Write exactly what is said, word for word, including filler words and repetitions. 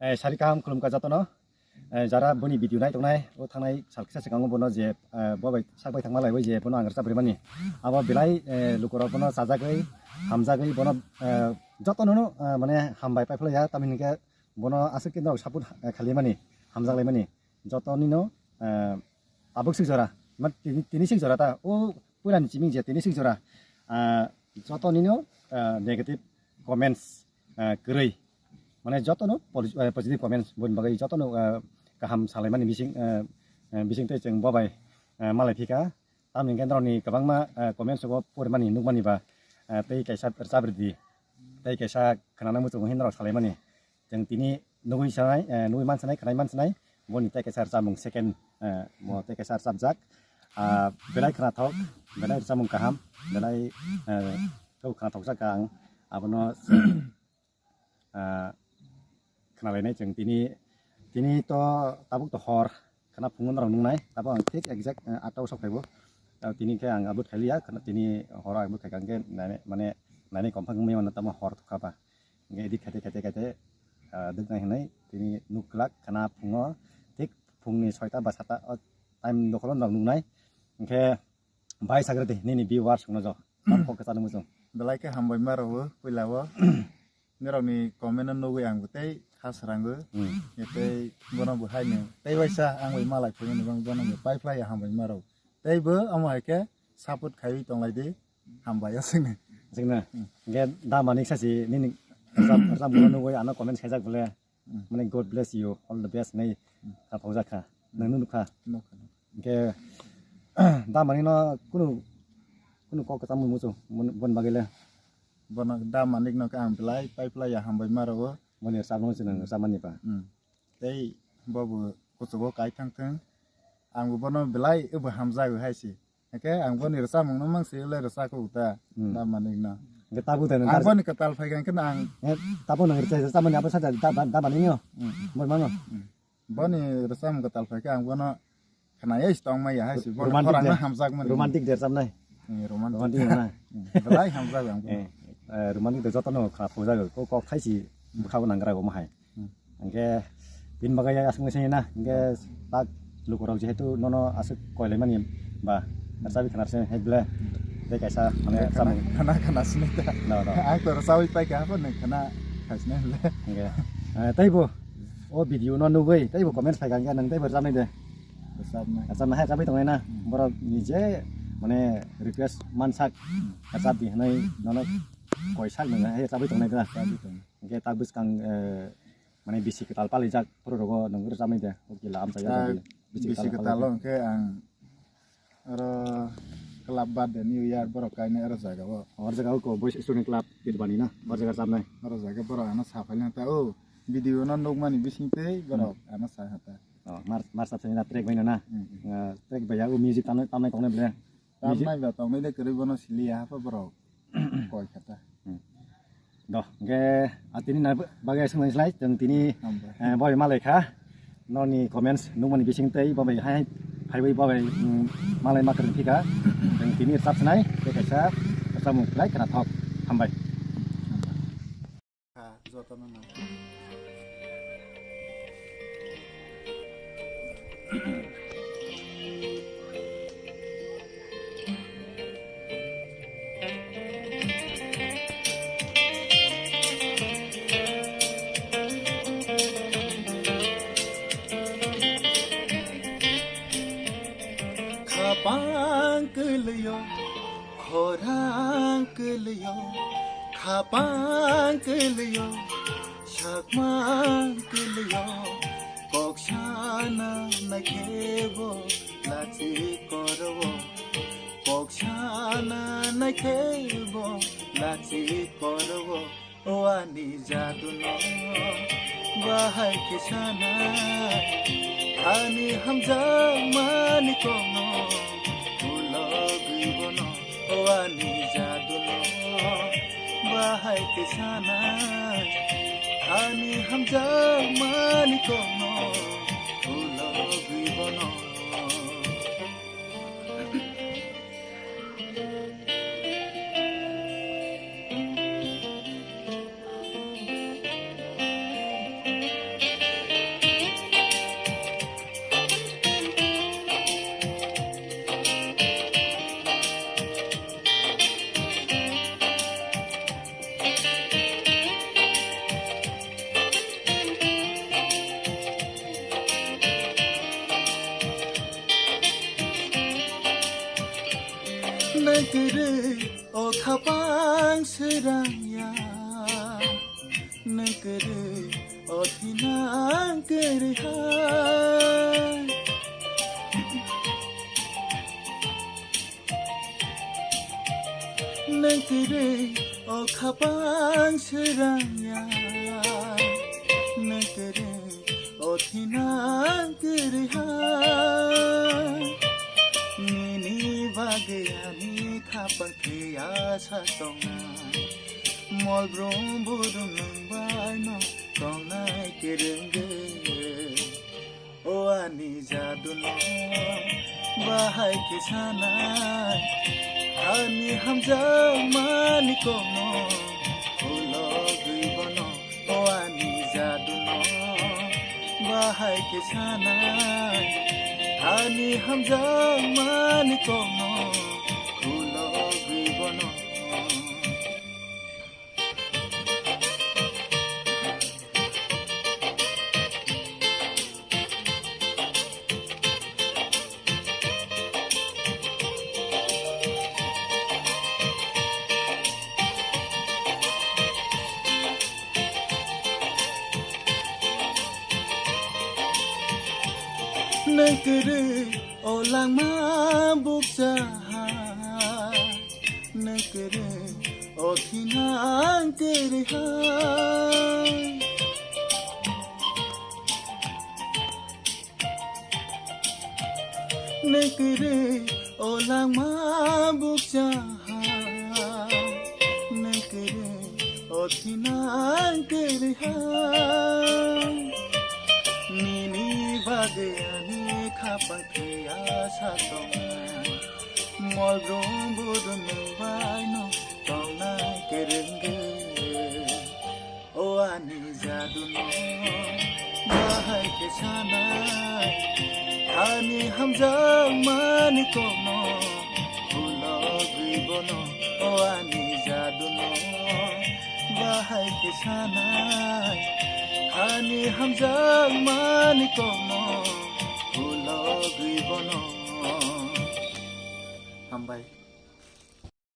Eh, sari kaham khulumkha jotono. Eh, jara boni video nai tongnai, o thangnai sal kisa swkango bono je, eh, bo bai sak bai thangma laiwi je bono ang rwchap rimani. Abo belai, eh, lukurok bono chajagwi, hamjagwi bono, eh, jotono no, eh, mane hambai paiphlaiya, tamni hwnkhe bono aswk khe norok support, eh, khailaimani, hamjaklaimani. Jotonino, eh, tabuk sik jora, ma tini, tini sik jora ta, o puilani chiming je tini sik jora, ah, jotonino, ah, negative comments, ah, kwrwi, mane jotono poli-, ah, positive comments boni bagwi jotono, ah, kaham salaimani bising, ah, ah, bisingtwi chwng bobai, ah, malai phika. Tamni hwnkhe norokni kwbangma, ah, comments o porimani nukmani ba, ah, tei kaisa rwchap ridi, tei kaisa khwnana muchungo hwnwi norok salaimani. Chwng tini nugwi sanai, eh, nugwi mansanai, khwnai mansanai, boni tei kaisa rwchapmung second, eh, bo tei kaisa rwchapjak. Ah, belai khwnathok, belai rwchapmung kaham, belai, eh, kebo khwnathokjak ang, abono, ah, khwnalainai chwng tini, tini to tabuk to hor, khwna phungo norok nungnai, tabuk ang thik exact, eh, atta o sok phaibo. Tini khe ang upload khailiya, khwna tini horo upload khaikha hwnkhe nainai, mane nainai komphang wngmani mano tamo hor thukha ba. Hingke edit khaite, khaite, khaite, ah, dwknai hinui tini nuk glak khwna phungo, thik phungni soita ba sata o time dokholo norok nuknai. Hingke bai sagra de nini viewers rokno jo. Tam kok kwchangno muchung. Belai khe hambai ma rwo puila o. Norokni comment no nugwi ang bo tei kha srango. Hmm. Tei bono bo haino tei waisa ang bai malai phungo ni bang bono bo pai phlai ya hambai ma rwo. Tei bo omo hai khe support khaiwi tonglai di. Hambai aswkno. Aswkno. Hmm. Hingke da manik sasi nini rwchap, rwchapmungno nugwi ano comment khaijak bole. Hmm. Mane God bless you, all the best hinwi Hmm. kha phawjak kha. Nwng nukha. Nukha, nukha. Hingke da manikno kunu, kunu kok kwcham muchung, boni bagwi le. Bono da manikno khe ang belai pai phlai ya hambai ma rwo. Boni rwchapmung se nwng rwchapmani ba. Hmm. Tei bo bo kuchugo kai thang thung. Ang bo bono belai ebo hamjago hai se. Hake ang boni rwchapmung no mang se le rwchak ko ta Hmm. da manik no. Hake tabuk da Ang dar- boni kwtal phai khe ang. Eh, tabuk nang rwchapmani abo sa da, da, da manik no. Hmm. Boni mano. Hmm. Boni rwchapmung kwtal phai khe ang bono khwnai tong maya hai se. Bono Romantic khorang de. No hamjak mani. Romantic de rwchapnai. Hmm, romantic. Romantic na. Hmm, belai hamjak ang bono. Eh, eh, romantic de jotono khna phawjak ko kok thaisi bwkha bo nang gra go ma hai. Hmm. Hingke bini bagwi aswk wngwi sini na, hingke tak lukurok jehetu nono aswk koilaimani ba, rwchapwi khna rwchapwi hai ble, tei kaisa mane Khana, chamung. Khana, khana sini ta. No, no. Ang to rwchapwi pai kha, bo nang khana khaisne le. Hingke, eh, tei bo, o video no nugwi, tei bo comments phai kha, hingke nang tei bo rwchapnai de. Rwchapnai. Rwchapnai hai rwchapwi tongnai na, Hmm. borok ni je mane request mansak, Hmm. rwchapdi hinui nono koi sak nang hai rwchapwi tongnai da. Rwchapwi tongnai. Hingke tak bwskang, eh, mane bisi kwtal palijak phuru rogo nwng rwchapnai de, o kila amchai Ah, ya bisi bisi kwtal kwtal palijak. Hwnkhe ang oro club birthday new year borok kainai oro jaga o. Oro jaga o ko boys student club Tirbani na, oro jaga rwchapnai. Oro jaga borok ano saphai lang ta o video no nukmani bising tei borok Hmm. ano sai hata. Oh, mar, mar sap sini na track bai no na. Hmm, hmm. Ah, track bai ya o music tamnai, tamnai tongnai ble. Tam Music? Nai ba tong nai de kwrwi bono sili ya hapha borok. Koi kha ta. Hmm. Do, hingke, a, tini na bagwi aswk nang slai, chwng tini, Hambai. Eh, bai malai kha. Noni comments nukmani bising tei bai hai, hai bai bai, mm, malai ma kwrwng thika. Chwng tini rwchap sinai, tei kaisa rwchapmung khlai khna thok. Hambai. Hambai. Kha jotono no. Khapang kwlwio, khorang kwlwio, khapang kwlwio, sakmang kwlwio, kok sana naikhe bo lachi koro, kok sana naikhe bo lachi koro. O ani jadu no bahai khe sana, ani hamjakmani kokno ulogwi bono. O ani jadu no bahai khe sana, ani hamjakmani kokno ulogwi bono. Kwrwi o khapang swrang ya, nwng kwrwi o thinang kwrwi hai. Nwng kwrwi o khapang swrang ya, nwng kwrwi o thinang kwrwi hai. Nini bagwi ani khapang thwiya sa tongnai, mol brum budum nwng bai no tongnai kwrwngwi. O ani jadu no bahai khe sanai, ani hamjakmani kokno khulogwi bono. O ani jadu no bahai khe sanai, ani hamjakmani kokno khulogwi bono. Nwng kwrwi o langma bukcha ha, nwng kwrwi o thinang kwrwi hai. Nwng kwrwi o langma bukcha ha, nwng kwrwi o thinang kwrwi hai. Nini bagwi ani khapang thwiya sa tongnai, mol brum budum nwng bai no tongnai kwrwngwi. O ani jadu no bahai khe sanai, ani hamjakmani kokno khulogwi bono. O ani jadu no bahai khe sanai, ani hamjakmani kokno khulogwi bono. Hambai.